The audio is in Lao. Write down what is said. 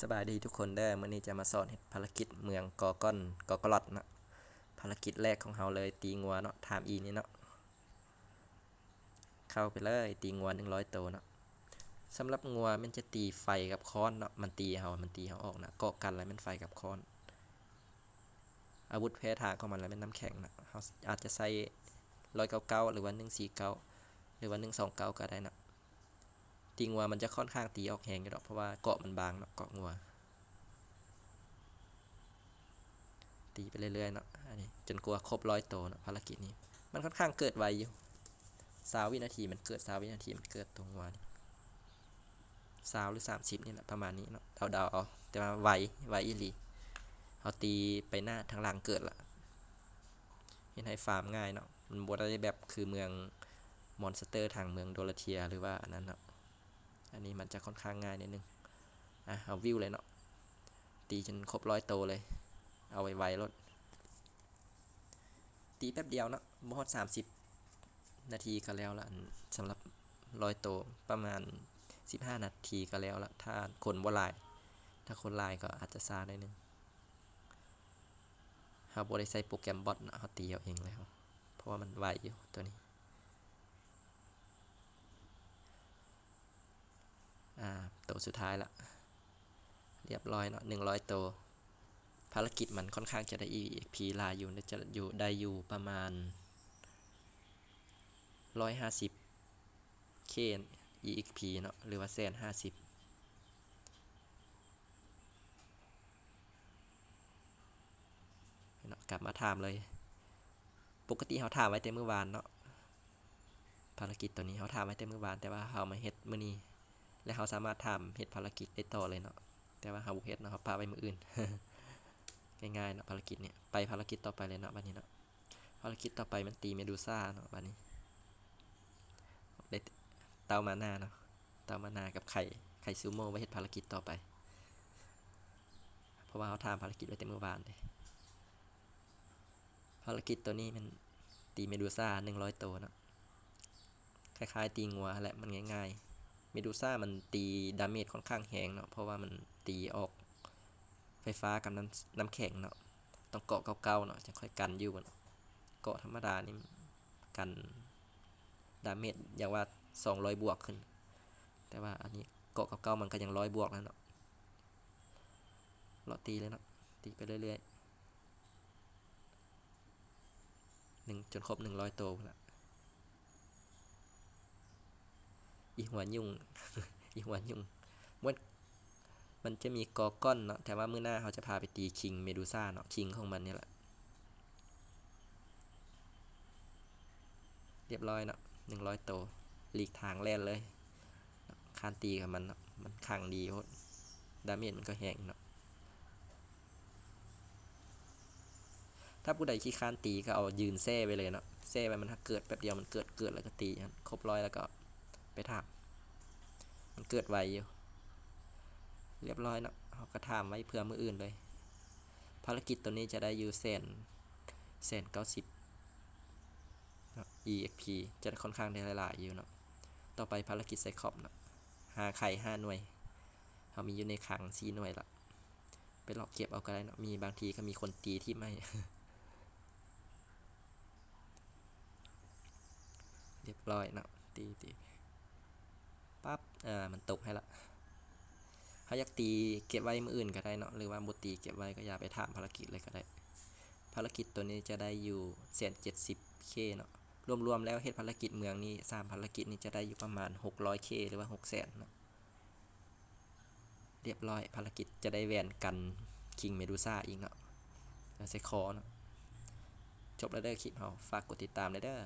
ສະບາຍດີທຸກຄົນເດີ ມື້ນີ້ຈະມາສອນເຮັດພາລະກິດເມືອງກອກອນ ກອກອລອດເນາະ. ພາລະກິດແລກຂອງເຮົາເລີຍ ຕີງົວເນາະ ທາມອີນີ້ເນາະ. ເຂົ້າໄປເລີຍ ຕີງົວໜຶ່ງຮ້ອຍໂຕເນາະ. ສຳລັບງົວແມ່ນຈະຕີໄຟກັບຄ້ອນເນາະ ມັນຕີເຮົາ ມັນຕີເຮົາອອກນະ ເກາະກັນແລ້ວແມ່ນໄຟກັບຄ້ອນ. ອາວຸດແພທາງຂອງມັນລະແມ່ນນ້ຳແຂງນະ. ເຮົາອາດຈະໃຊ້ຮ້ອຍເກົ້າເກົ້າ ຫຼືວ່າໜຶ່ງສີ່ເກົ້າ ຫຼືວ່າໜຶ່ງສອງເກົ້າກໍໄດ້ນະ. ຕີງົວມັນຈະຂ້ອນຂ້າງຕີອອກແຮງຢູ່ດອກ ເພາະວ່າເກາະມັນບາງເນາະ ເກາະງົວ. ຕີໄປເລື້ອຍໆເນາະ ອັນນີ້ຈົນກວ່າຄົບຮ້ອຍໂຕເນາະ. ພາລະກິດນີ້ມັນຂ້ອນຂ້າງເກີດໄວຢູ່ ຊາວວິນາທີມັນເກີດ ຊາວວິນາທີມັນເກີດ ຕົວງົວນີ້ ຊາວຫຼືສາມສິບນີ້ແຫຼະ ປະມານນີ້ເນາະ ເດົາໆເອົາ ແຕ່ວ່າໄວ ໄວອີ່ຫຼີ. ເຮົາຕີໄປໜ້າທາງຫຼັງເກີດລະ ເຮັດໃຫ້ຟາມງ່າຍເນາະ. ມັນບໍ່ໄດ້ແບບຄືເມືອງມອນສະເຕີ ທາງເມືອງໂດລາເທຍ ຫຼືວ່າອັນນັ້ນເນາະ. ອັນນີ້ມັນຈະຂ້ອນຂ້າງງ່າຍໜ້ອຍໜຶ່ງ. ອ່ະ ເອົາວິວເລີຍເນາະ ຕີຈົນຄົບຮ້ອຍໂຕເລີຍ ເອົາໄວໆໂລດ. ຕີແປັບດຽວເນາະ ບໍ່ຮອດສາມສິບນາທີກໍແລ້ວລະ. ອັນສຳລັບຮ້ອຍໂຕ ປະມານສິບຫ້ານາທີກໍແລ້ວລະ ຖ້າຄົນບໍ່ຫຼາຍ. ຖ້າຄົນຫຼາຍກໍອາດຈະຊ້າໜ້ອຍໜຶ່ງ. ເຮົາບໍ່ໄດ້ໃຊ້ໂປຣແກຣມບອດເນາະ ເຮົາຕີເອົາເອງເລີຍ ເພາະວ່າມັນໄວຢູ່ໂຕນີ້. ອ່າ ໂຕສຸດທ້າຍລະ ລຽບຮ້ອຍເນາະ ໜຶ່ງຮ້ອຍໂຕ. ພາລະກິດມັນຂ້ອນຂ້າງຈະໄດ້ອີເອັກພີຫຼາຍຢູ່ ຈະຢູ່ ໄດ້ຢູ່ປະມານຮ້ອຍຫ້າສິບເຄ ອີເອັກພີເນາະ ຫຼືວ່າແສນຫ້າສິບ. ເນາະ ກັບມາຖາມເລີຍ. ປົກກະຕິເຮົາຖາມໄວ້ແຕ່ມື້ວານເນາະ ພາລະກິດໂຕນີ້ເຮົາຖາມໄວ້ແຕ່ມື້ວານ ແຕ່ວ່າເຮົາມາເຮັດມື້ນີ້ ແລະ ເຮົາສາມາດຖາມເຮັດພາລະກິດໄດ້ຕໍ່ເລີຍເນາະ. ແຕ່ວ່າເຮົາບໍ່ເຮັດເນາະ ເຮົາປະໄວ້ມື້ອື່ນ. ງ່າຍໆເນາະ ພາລະກິດນີ້. ໄປພາລະກິດຕໍ່ໄປເລີຍເນາະ ບັດນີ້ເນາະ. ພາລະກິດຕໍ່ໄປແມ່ນຕີເມດູຊາເນາະ ບັດນີ້ ໄດ້ເຕົ້າມານາເນາະ ເຕົ້າມານາກັບໄຂ່ ໄຂ່ຊູໂມໄວ້ເຮັດພາລະກິດຕໍ່ໄປ ເພາະວ່າເຮົາຖາມພາລະກິດໄວ້ແຕ່ມື້ວານເດ້. ພາລະກິດໂຕນີ້ແມ່ນຕີເມດູຊາໜຶ່ງຮ້ອຍໂຕເນາະ ຄ້າຍໆຕີງົວຫັ້ນແຫຼະ ມັນງ່າຍໆ. ເມດູຊາມັນຕີດາເມດຂ້ອນຂ້າງແຮງເນາະ ເພາະວ່າມັນຕີອອກໄຟຟ້າກັບນ້ຳ ນ້ຳແຂງເນາະ. ຕ້ອງເກາະເກົ້າເກົ້າເນາະ ຈັ່ງຄ່ອຍກັນຢູ່ເນາະ. ເກາະທຳມະດານີ້ກັນດາເມດຢ່າງວ່າສອງຮ້ອຍບວກຂຶ້ນ ແຕ່ວ່າອັນນີ້ເກາະເກົ້າເກົ້າມັນກໍຍັງຮ້ອຍບວກແລ້ວເນາະ. ເລາະຕີເລີຍເນາະ ຕີໄປເລື້ອຍໆ ໜຶ່ງ ຈົນຄົບໜຶ່ງຮ້ອຍໂຕພຸ້ນລະ. ອີຫົວຫຍຸ້ງ ອີຫົວຫຍຸ້ງ ມັນ ມັນຈະມີກອກອນເນາະ ແຕ່ວ່າມື້ໜ້າເຮົາຈະພາໄປຕີຄິງເມດູຊາເນາະ ຄິງຂອງມັນນີ້ລະ. ລຽບຮ້ອຍເນາະ ໜຶ່ງຮ້ອຍໂຕ. ຫຼີກທາງແລ່ນເລີຍ ຄານຕີກັບມັນເນາະ ມັນຂັງດີໂພດ ດາເມດມັນກໍແຮງເນາະ. ຖ້າຜູ້ໃດຂີ້ຄ້ານຕີກໍເອົາຢືນແຊ່ໄວ້ເລີຍເນາະ ແຊ່ໄວ້ ມັນຫາກເກີດແປັບດຽວ ມັນເກີດ ເກີດແລ້ວກໍຕີ ຄົບຮ້ອຍແລ້ວກໍໄປຖາມ ມັນເກີດໄວຢູ່. ລຽບຮ້ອຍເນາະ ເຮົາກໍຖາມໄວ້ເພື່ອມື້ອື່ນເລີຍ. ພາລະກິດໂຕນີ້ຈະໄດ້ຢູ່ແສນ ແສນເກົ້າສິບເນາະ ອີເອັກພີ ຈະໄດ້ຂ້ອນຂ້າງໄດ້ຫຼາຍໆຢູ່ເນາະ. ຕໍ່ໄປພາລະກິດໄຊຄອບເນາະ ຫາໄຂ່ຫ້າໜ່ວຍ ເຮົາມີຢູ່ໃນຄັງສີ່ໜ່ວຍລະ ໄປເລາະເກັບເອົາກໍໄດ້ເນາະ ມີ ບາງທີກໍມີຄົນຕີຖິ້ມໃຫ້. ລຽບຮ້ອຍເນາະ ຕີ ຕີ ປັບ ເອີ ມັນຕົກໃຫ້ລະ. ເຮົາຢາກຕີເກັບໄວ້ມື້ອື່ນກໍໄດ້ເນາະ ຫຼືວ່າບໍ່ຕີເກັບໄວ້ກໍຢ່າ ໄປຖາມພາລະກິດເລີຍກໍໄດ້. ພາລະກິດໂຕນີ້ຈະໄດ້ຢູ່ແສນເຈັດສິບເຄເນາະ. ລວມໆແລ້ວເຮັດພາລະກິດເມືອງນີ້ ສາມພາລະກິດນີ້ຈະໄດ້ຢູ່ປະມານຫົກຮ້ອຍເຄ ຫຼືວ່າຫົກແສນເນາະ. ລຽບຮ້ອຍ ພາລະກິດຈະໄດ້ແຫວນກັນຄິງເມດູຊາອີກເນາະ ແລ້ວໃສ່ຄໍເນາະ. ຈົບແລ້ວເດີຄລິບເຮົາ ຝາກກົດຕິດຕາມແດ່ເດີ.